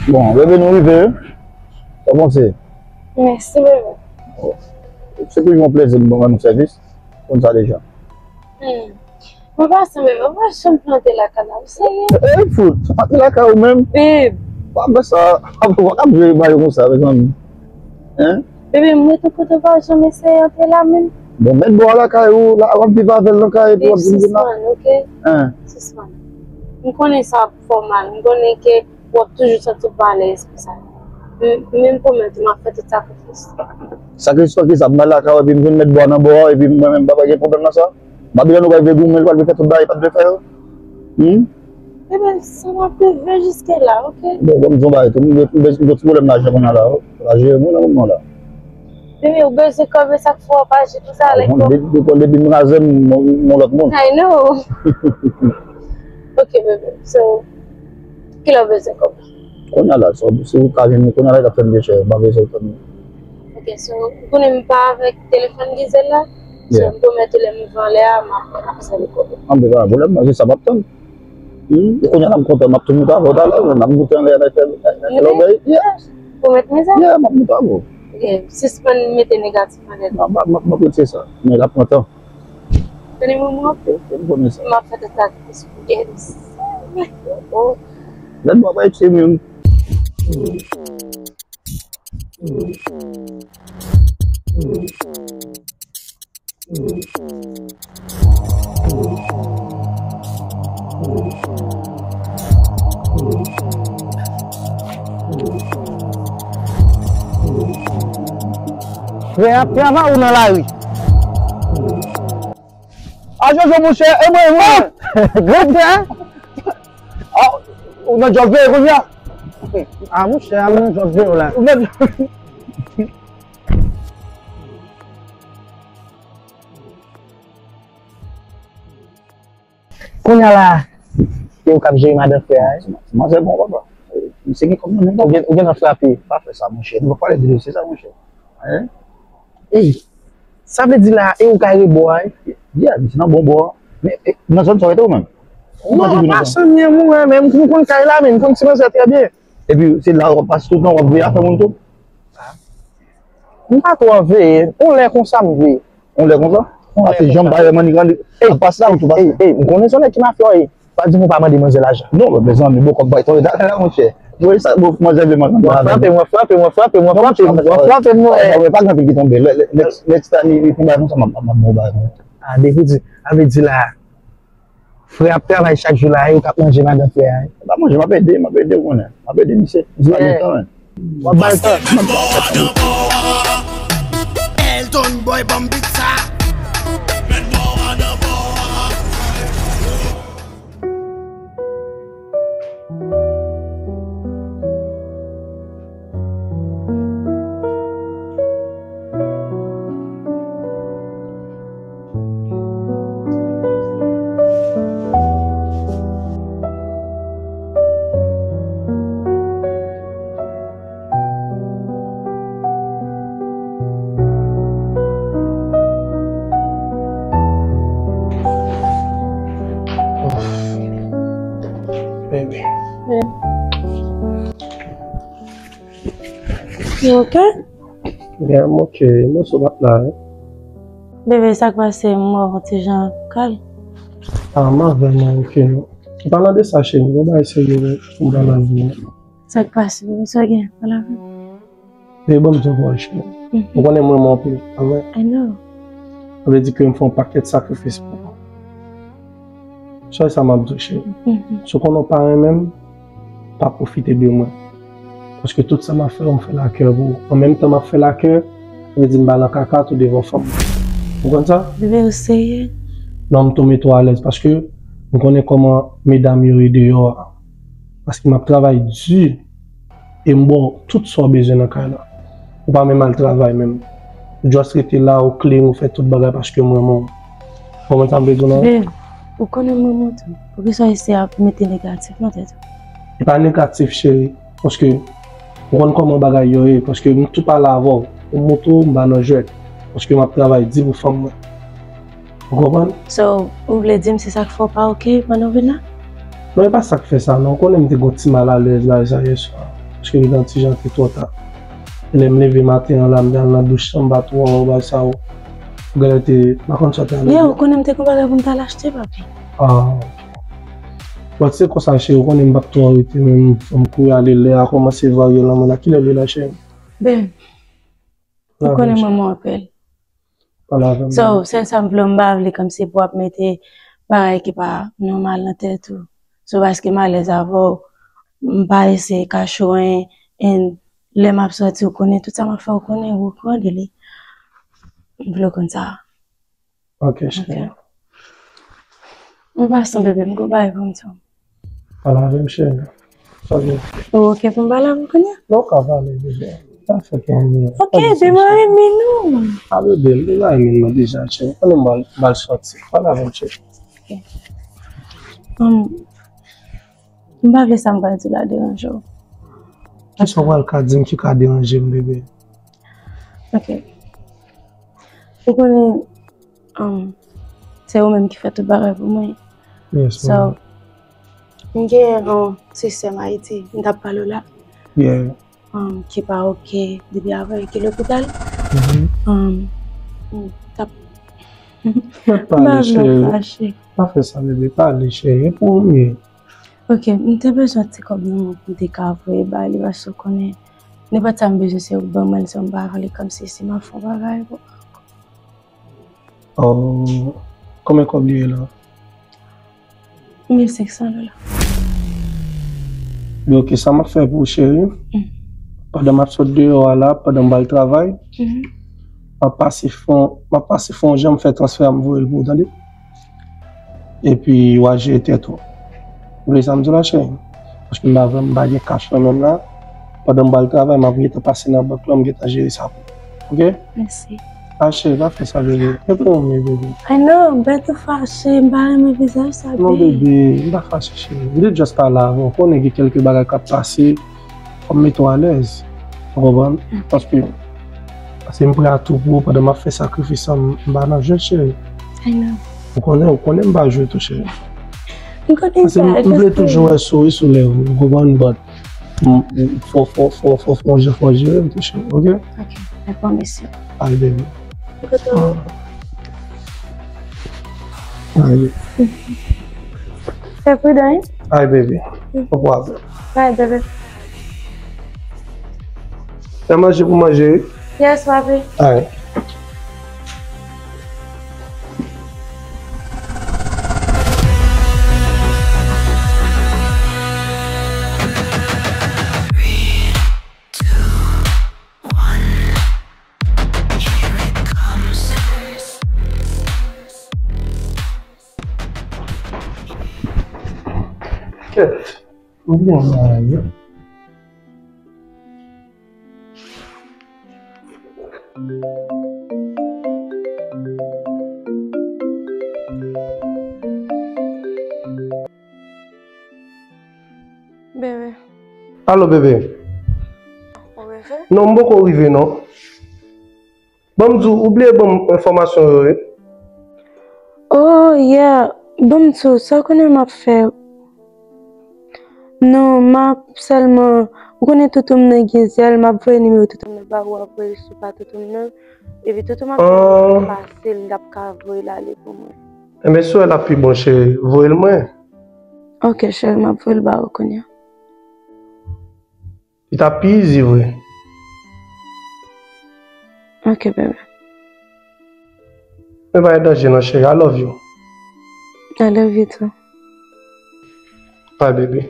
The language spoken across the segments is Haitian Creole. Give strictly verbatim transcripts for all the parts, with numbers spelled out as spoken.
Bon, bebe, nou rive. Sa w panse? Mèsi, bebe. Se toujou yon plezi pou mwen rann ou sèvis. Konn sa deja. Hmm. Mwen pa sanble, mwen pa janm plante lakay la, ou serye? Ey, fout, plante lakay ou menm? Babe. Pa fè sa, w ap jwe mayo konsa, mezanmi. Hein? Bebe, m rete kote w pa janm eseye antre la menm. Bon, mèt bò a lakay ou, la, w ap viv avè l nan kay, epi w ap vin vin la. Sispann, ok? Hein? Sispann. M konnen sa ap fè w mal, m konnen ke w ap toujou santi w pa alèz konsa. Men, men m pwomèt ou, m ap fè tout sakrifis. Sakrifis pa ki sa, m al lakay ou, epi m vin mèt bò a nan bò a, epi mwen menm, m pa gen pwoblèm nan sa. Babylone ou pral vle goumen, li pral vle fè tout bagay li pa t vle fè yo. Hmm? Ebyen, sa m ap rive jiske la, ok? Bon, bon, m di w bagay tou, m gen, m gen, m gen ti pwoblèm lajan kounye a la, wi. Lajan mwen nan moman la. Bebe, ou bezwen kòb, e sa k fè w ap aji konsa, like, bon, depi, depi, depi m razè m, m, m yon lòt moun. I know. Ok, bebe, so, kilè w bezwen kòb? Kounye a la, so, si w ka jwenn li kounye a la, li t ap fè m byen chè, m pa bezwen tann. Ok, so, ou konnen m pa avèk telefòn Gisèle la? So, yeah, m pwomèt ou lè m rive anlè a, m ap, m ap sèvi kòb ou. An, pa gen pwoblèm, non, se sa m ap tann. Hmm, e kounye a la, m kontan, m ap tou moute avè w talè, n ap moute anlè a, n ap fè, n ap fè lòbèy. Yes. Pwomèt mwen sa? Yeah, m ap moute avè w. Ok, sispann mete negatif nan tèt ou. M ap, m ap, m ap retire sa, men l ap pran tan. Tande mwen, mwen, m ap fè tèt la kite sou kè. Lè m ap ekse mwen. Frè ap travay ou nan lari? A Jojo, monchè, e mwen, e mwen. Granpè. A, ou nan djòb veye kounye a? A, monchè, al nan djòb veye w la. Ou nan Kounye a la, se ou k ap jere madan frè a, wi. Manzè bon, papa. Misye gen kòb nan men l, papa. Ou gen, ou gentan frape. Pa fè sa, monchè. Nou pa pale de dosye sa, monchè. Hein? Ey, sa vle di la, e ou kay rebò a, wi? Yeah, misye nan bon bò a. Men, e, nan zòn sa w rete ou menm? Non, an pasan, m, mwen menm, m konn kay la, men m konn ti manzè trè byen. Epi, se la w ap pase tout tan, w ap veye afè moun tou? M pa twò veye. On lè konsa m veye. On lè konsa? Pase janm pa wè mannik rann li. Ey, ap pase la, ou tou pase. Ey, ey, m konnen se yon nèg ki mafya w ye. Pa di m ou pa mande manzè lajan. Non, mezanmi, bon, kòb bay tonbe talè la, monchè. Mwen sa, bon, manzè vle manzè. W ap frape m, w ap frape m, w ap frape m, w ap frape m, w ap frape m, non, ey. Mwen pa gen anpil ki tonbe. Lè, lè, next time, li fè yon bagay konsa, m ap, m ap, m ap ba w bagay konsa. A, depi di, a vle di la, frè ap travay chak jou la, e ou k ap manje madan frè a, wi. M pa manje, m ap ede, m ap ede, ou konnen. M ap ede misye. M pa gen tan, men. W ap ba l tan. Elton Boy, ban m beat sa. Baby. You okay? Yeah, I'm okay. Mwen sou bat la, wi. Bebe, sa k pase? M wè w ti jan kal. Ah, m pa vrèman ok, non. An palan de sa, cheri, yon bagay serye pou m pale avè w. Sa k pase, bebe? Sa w gen? Pale avè m. Bebe, ban m di yon bagay, cheri. Mhm. Ou konnen m renmen w anpil, pa vre? I know. Sa vle di ke m fè yon pakèt sakrifis pou ou. Sèl sa m ap di w, cheri. Mhm. Si w konnen w pa renmen m, pa pwofite de mwen. Paske tout sa m ap fè yo, m fè l a kè pou ou. An menm tan m ap fè l a kè, sa vle di m pa nan kaka tou devan fanm. Ou konprann sa? Bebe, ou serye? Non, m tou mete w alèz paske m konnen kòman medam yo ye deyò a. Paske m ap travay di e m ba w tout sa w bezwen nan kay la. Ou pa menm al travay menm. Ou just rete la, ou clean, ou fè tout bagay paske m renmen w. Ou konprann sa m vle di w la? Babe, ou konnen m renmen w tou. Poukisa w eseye ap mete negatif nan tèt ou? E pa negatif, cheri. Paske ou konn kòman bagay yo ye. Paske m tou pale avè w. Ou montre w m pa nan jwèt. Paske m ap travay di pou fanm mwen. Ou konprann? So, ou vle di m se sa k fè w pa ok pandan w vin la? Non, e pa sa k fè sa, non. Ou konnen m te gon ti malalèz la, e sa yè swa. Paske li t yon ti jan te twò ta. E lè m leve maten an la, m te al nan douch lan, m pa twò wè bagay sa yo. Ou genlè te, m pa konn sa w te al. Yeah, ou konnen m te gen bagay pou m t al achte, papi. Ah, ok. Bon, se konsa, cheri, ou konnen m p ap twò rete, men fò m kouri ale, lè a kòmanse varye nan mwen la. Kilè l ye la, cheri? Ben, ou konnen mwen, mwen apèl. Pale avè m. So, sèl sa m vle, m pa vle kòmsi pou w ap mete bagay ki pa nòmal nan tèt ou. So, paske m alèz avè w, m pa eseye kache w anyen, and lè m ap sòti, ou konnen tout sa m ap fè, ou konnen, ou okouran de li. M vle w konn sa. Ok, cheri. Ok. Yon pasan, bebe, m gon bagay pou m di w. Pale avè m, cheri. Sa gen? Ou ok pou m pale avè w kounye a? Non, ou ka pale, bebe. Pa fè kè anyen. Ok, bebe, mwen renmen nou. Ah, bebe, m deja renmen nou deja, cheri. Ann, m ba l, ba l sòti. Pale avè m, cheri. Ok. Um, m pa vle sa m pral di la deranje w. Kisa w pral ka di m ki ka deranje m, bebe? Ok. Ou konnen, um, se ou menm ki fè tout bagay pou mwen. Yes, so, mama. M gen yon ti sè m Ayiti, m t ap pale w la. Yeah. Um, ki pa ok depi avè ki lopital. Mhm. Um, m t ap... Mèt pale, cheri. Pa fè sa, bebe, pale, cheri. E pou ou m ye. Ok, m te bezwen ti kòb nan men w pou m te ka voye bay li, paske w konnen, nenpòt sa m bezwen, se ou k ban mwen l, so m pa vle kòmsi si m ap fè yon bagay pou... Oh, konbyen kòb li ye la? Mil senk san dola. Li ok, sa m ap fè pou ou, cheri? Mm. Pandan m ap sot deyò a la, pandan m pral travay, mhm, m ap pase fè yon, m ap pase fè yon jan m fè transfè a, m voye l pou ou, tande? Epi, w a jere tèt ou. Ou vle sa m di w la, cheri? Paske m pa vrèman, m pa gen kach nan men m la. Pandan m pral travay, m ap gentan pase nan bank lan, m gentan jere sa pou ou. Ok? Mèsi. Ah, cheri, pa fè sa, bebe. E pou mwen, bebe. Ay non, bèt ou fache, m pa renmen vizaj sa, bebe. Non, bebe, m pa fache, cheri. M te just pale avè w. Ou konnen gen kèlke bagay k ap pase, fò m mete w alèz. Ou konprann? Ok. Paske, paske m prè a tou pou ou pandan m ap fè sakrifis sa, m, m pa nan jwèt, cheri. Ay non. Ou konnen, ou konnen m pa jwe tou, cheri. M konnen sa, just... Paske m, m vle toujou wè souri sou lèv ou, ou konprann, but M, m, fò, fò, fò, fò, fò, fò, fò jere m tou, cheri, ok? Ok, I promise you. Ay, baby. Kote w? Ay, baby. Fè pridan, wi. Ay, baby. Fò pwaze. Ay, baby. Fè manje pou manje, wi. Yes, papi. Ay. Kèt, m bliye yon bagay, wi. Bebe. Alo, bebe. Ou rive? Non, m poko rive, non. Ban m di w, ou bliye ban m enfòmasyon yo, wi. Oh, yeah. Ban m di w, sa w konnen m ap fè? Non, m ap sèlman, ou konnen toutou m nan gen zèl, m ap voye nimewo toutou m nan ba ou, w ap voye sou pa toutou m nan. Epi toutou m ap fè fasil, l ap ka voye l ale pou mwen. Enben, si w wè l ap pi bon, cheri, voye l mwen. Ok, cheri, m ap voye l ba ou kounye a. Li t ap pi izi vre. Ok, bebe. Men pa gen danje non, cheri. I love you. I love you too. Bye, baby.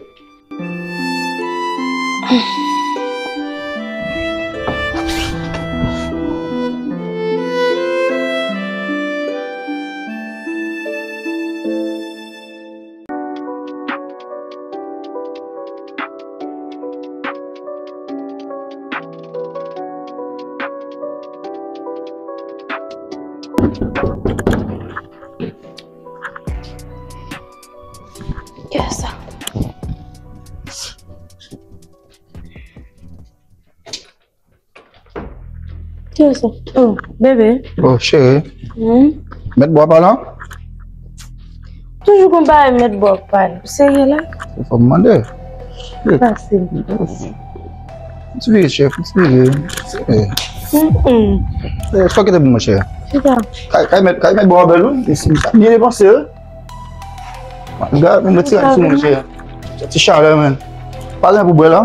Kiyès sa? Kiyès sa? Oh, bebe. Oh, cheri. Hmm? Mèt bò pa la? Toujou gon bagay mèt bò pa la. Ou serye la? Fò m mande. Fasil. Ti vire, chè, ti vire. Eh. Mm-mm. Eh, sa w kite pou mwen, chè? Chita. Kay, kay mèt, kay mèt bò a bèl, wi. Byen depanse, wi. Gad, mwen ti rad sou mwen, chè. Ti chalè, men. Pa gen pou bwè la?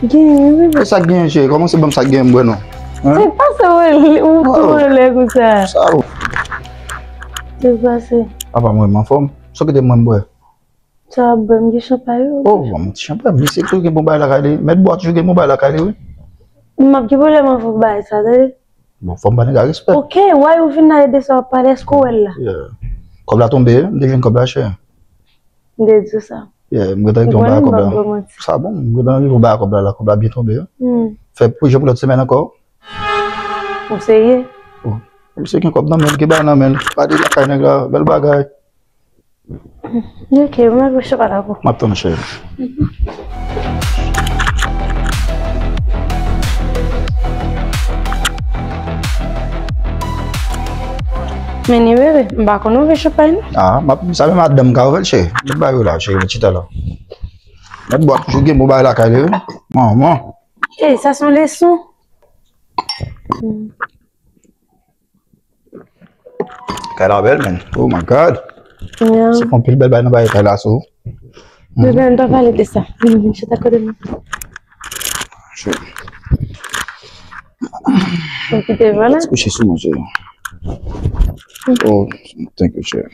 Gen, wi. E sa k gen, chè? Kòmanse ban m sa k gen m bwè, non. Hein? Se pa sa, wè, ou, ou, oh, lè konsa. Sa, oh. Se pase. Apa mwen, m anfòm? Sa w kite mwen m bwè? Sa w ap bwè, m gen chanpay, wi. Oh, bon, ti chanpay, misye toujou gen bon bagay lakay li. Mèt bò a toujou gen bon bagay lakay li, wi. M ap gen pwoblèm avè w pou bagay sa, tande. Bon, fò m ba nèg la respè. Ok, why ou vin la e de sa w ap pale, èske w wè l la? Yeah. Kòb la tonbe, m te jwenn kòb la, chè. M te di w sa. Yeah, m gentan rive yon bagay kòb la. Ou konnen m p ap ba w manti. Sa bon, m gentan rive yon bagay kòb la, la, kòb la byen tonbe, wi. Hmm. Fè pwojè pou lòt semèn ankò. Ou serye? Oh, misye gen kòb nan men l, gen bagay nan men l. Pa de lakay nèg la, bèl bagay. Ok, mwen al bwè chanpay la pou. M ap tann, cheri. Men ni bebe, m pa konn ouvè chanpay, non. Ah, m ap, sa menm madanm ka ouvè l, cheri. Tout bagay yo la, cheri, chita la. Mèt bò a toujou gen bon bagay lakay li, wi. Manman. Ey, sa se yon leson. Hmm. Kay la bèl, man. Oh my God. Yeah. Se anpil bèl bagay nan bagay kay la, so. Bebe, ann pa pale de sa. Vin, vin, chita kote mwen. Sure. Ou kite vwala. Kouche sou mwen, cheri. Oh, thank you, cheri.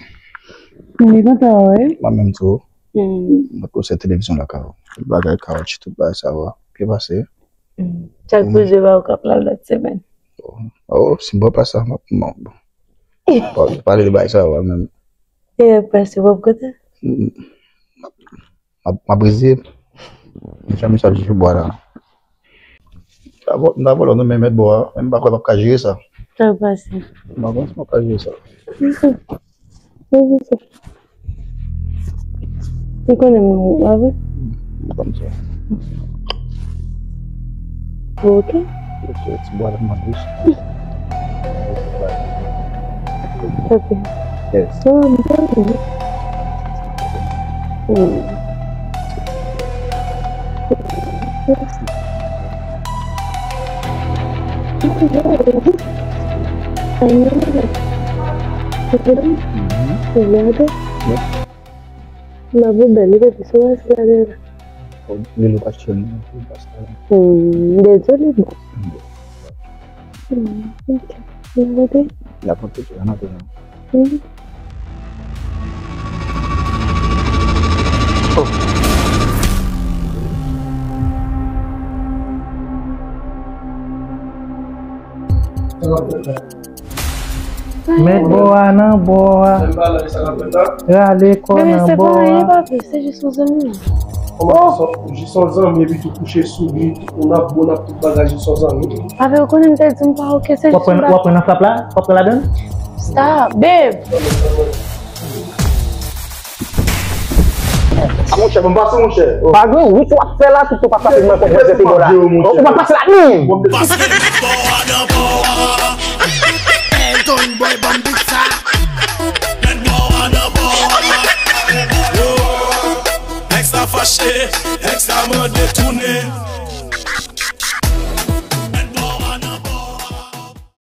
Mwen kontan, wi. Mwen menm tou. Hmm. Mwen pwosè televizyon la, ka. Tout bagay, kawotch, tout bagay, sa va. Byen pase. Hmm. Chak pwojè ba ou k ap la lòt semèn. Oh, oh, si m pran pa sa, m ap, m ap, bon. Pa, pale de bagay sa yo menm. E prèske w ap kontan? M, m ap, m ap rezil. M janm sa jijou bwa la. M ta vò-, m ta vòlò nan men mèt bò a, men m pa kwè m ap ka jere sa. Sa pase. M pa kwè m ap ka jere sa. Ou konnen mwen, pa vre? Kòmsa. Ok. Ok, ti bwa la mande. Ok. Yes. Oh, m kontan. Hmm. Mhm. Yep. Mwen bèl, li te sou rès la deja. Li lou pa chèn, li pa sa. Hmm, dezole, bon. Hmm, ok. Mwen rete. La pran tout, la nan. Hmm. Oh. Mèt bò a nan bò a. Rale kò nan bò a. Bebe, se pa anyen, papi, se jis yon zanmi. Kòman jis yon, jis yon zanmi epi tou kouche sou li, ou n ap bo, n ap tout bagay, jis yon zanmi? Papi, ou konnen m te di m pa oke, se jis yon bagay. W ap pran nan frap la? W ap pran ladan l? Stop, babe! A monchè, ban m pase, monchè. Oh. Pa gen wout w ap fè la, sitou pa frape mwen kòb mwen se pi bon la. Ou pa pase la, non. Paske bò a nan bò a. Elton Boy, ban m beat sa. Mèt bò a nan bò a. Yo. Èks la fache, èks la mande tounen.